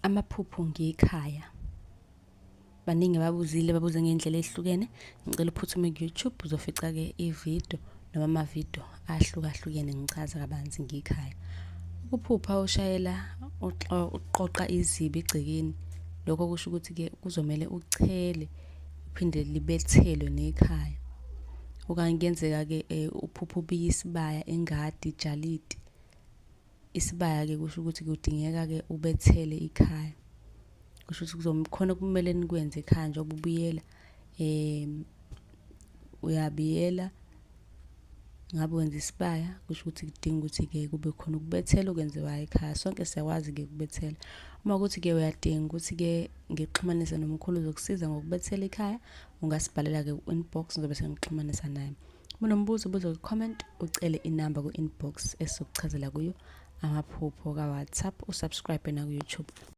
Amaphupho ngekhaya. Baningi ababuzile, babuze ngey'ndlela ey'hlukene. Ngicela uphuthume ku-YouTube uzofica-ke ividiyo noma amavidiyo ahlukahlukene ngichaza kabanzi ngekhaya. Ukuphupha ushayela uqoqa izibi egcekeni, lokho kusho ukuthi-ke kuzomele uchele, uphinde libethelwe nekhaya. Okanye kuyenzeka-ke uphuphe ubiya isibaya, ingadi, ijalidi. Isibaya-ke kusho ukuthi kudingeka-ke ubethele ikhaya. Kusho ukuthi khona okumele nikwenze ekhaya njengoba ubuyela uyabiyela, ngabe wenza isibaya, kusho ukuthi kudinga ukuthi-ke kube khona ukubethela okwenziwayo ekhaya. Sonke siyakwazi-ke ukubethela. Uma kuwukuthi-ke uyadinga ukuthi-ke ngikuxhumanise nomkhulu ozokusiza ngokubethela ekhaya, ungasibhalela-ke ku-inbox, ngizobe sengikuxhumanisa naye. Uma unombuzo buza ku-comment, ucele inamba ku-inbox esizokuchazela kuyo amaphupho ka-WhatsApp, usubscribe naku-YouTube.